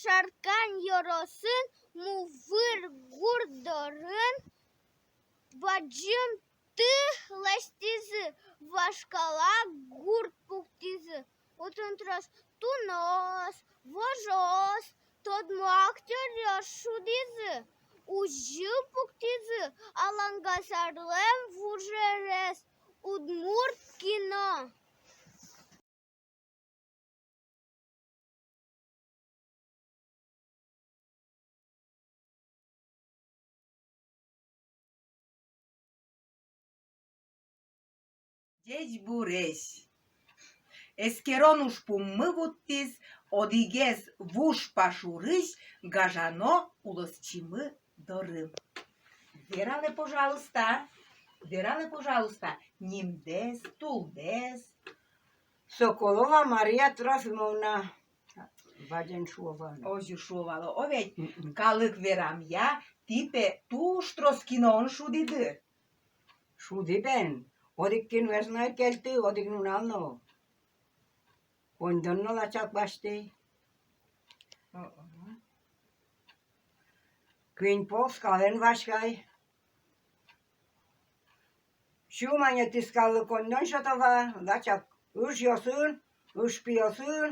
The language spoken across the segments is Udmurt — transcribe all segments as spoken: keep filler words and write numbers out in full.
Шаркан ёросын, Мувыр гурт дорын, бадӟым тых лэсьтӥзы, вашкала гурт пуктӥзы. Отын трос туноос, вожоос, тодмо актёръёс шудӥзы, узьы пуктӥзы Алангасарлэн вужерез, удмурт кино. Ӟечбуресь! Эскерон ужпуммы вуттӥз одӥгез вуж Пашурысь гажано улосчимы доры. Вералэ, пожалуйста, вералэ, пожалуйста, нимдэс, тулдэс. Соколова Мария Трофимовна. Бадӟым шуо вал. Озьы шуо вал, о ведь. Мгм. Калык верамъя, тӥ пе туж трос киноын шудӥды. Шудӥ бен, одӥг киноез но ӧй кельты, одӥг нунал но. Коньдон но лачак басьтӥ. О-о. Куинь пол скалэн васькай. Сю манет скаллы коньдон сёто вал, лачак ыжъёсын, ыжпиосын.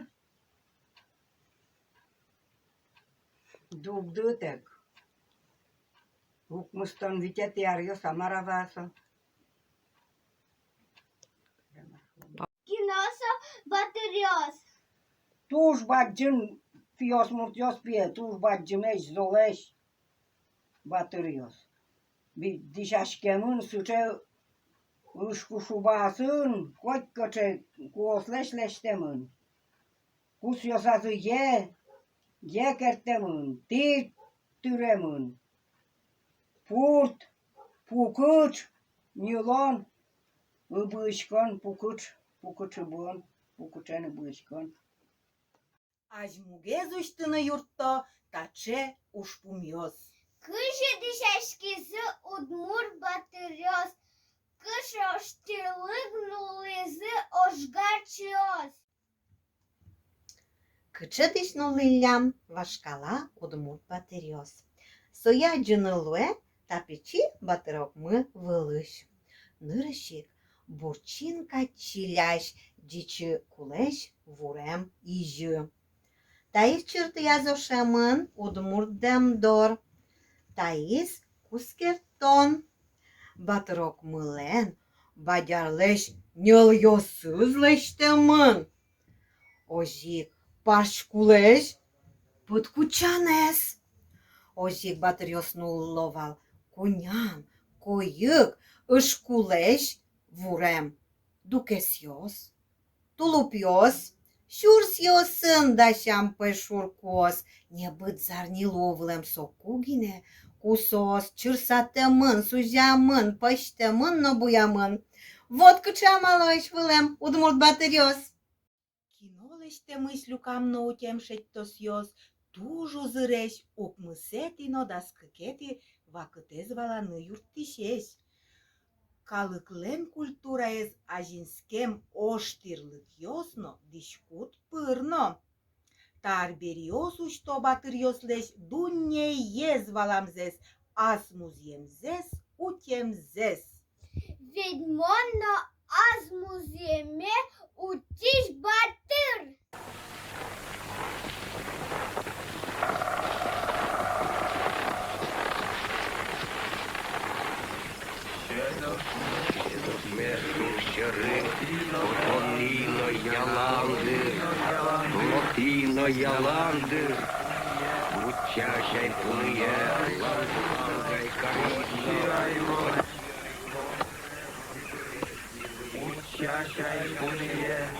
Дугдытэк. Укмыстон витетӥ аръёс-а, мар-а вал со. Кино со батыръёс. Туж бадӟым пиосмуртъёс пие, туж бадӟымесь, золэсь батыръёс. Ди-, дӥсяськемын сыӵе ыжкушубаосын, котькыӵе куослэсь лэсьтэмын. Кусъёсазы е, е керттэмын, тӥ тыремын. Пурт, пукыӵ, ньылон, ыбыыськон, пукыӵ, пукыӵ ыбыон, пукыӵен ыбыыськон. Азьмугез усьтыны юртто таӵе ужпумъёс. Кызьы дӥсяськизы удмурт батыръёс, кыӵе ожтӥрлык нуллӥзы ожгарчиос. Кыӵе дӥсь нуллӥллям вашкала удмурт батыръёс. Сое адӟыны луэ та пичи батырокмы вылысь. Нырысь ик бурчин кадь чилясь ӟичы кулэсь вурем изьы. Таиз чыртыяз ошемын удмурт дэмдор. Таиз кускертон. Батырокмылэн бадярлэсь ньӧлъёсыз лэсьтэмын. Озьы ик парсь кулэсь пыдкутчанэз. Озьы ик батыръёс нулло вал кунян, койык, ыж кулэсь вурем дукесъёс, тулупъёс, сюрсъёсын дасям пӧйшур куос, небыт зарни луо вылэм соку гинэ, ку соос чырсатэмын, сузямын, пӧзьтэмын но буямын. Вот кыӵе амалозь вылэм удмурт батыръёс. Кино лэсьтэмысь люкам но утем шедьтосъёс туж узыресь, укмысэтӥ но дас кыкетӥ вакытэз валаны юрттӥсесь. Калыклэн культураез азинскем ожтӥрлыкъёс но, дӥськут пыр но. Та арбериос усьто батыръёслэсь дуннеез валамзэс, ас музъемзэс утемзэс. Ведь мон но ас музъеме утись батыр. Мер шур сьӧры потон ини но ялан дыр, потон ини но ялан дыр. Утча чай пуныез, ланга гай кариз но. Утча чай пуныез,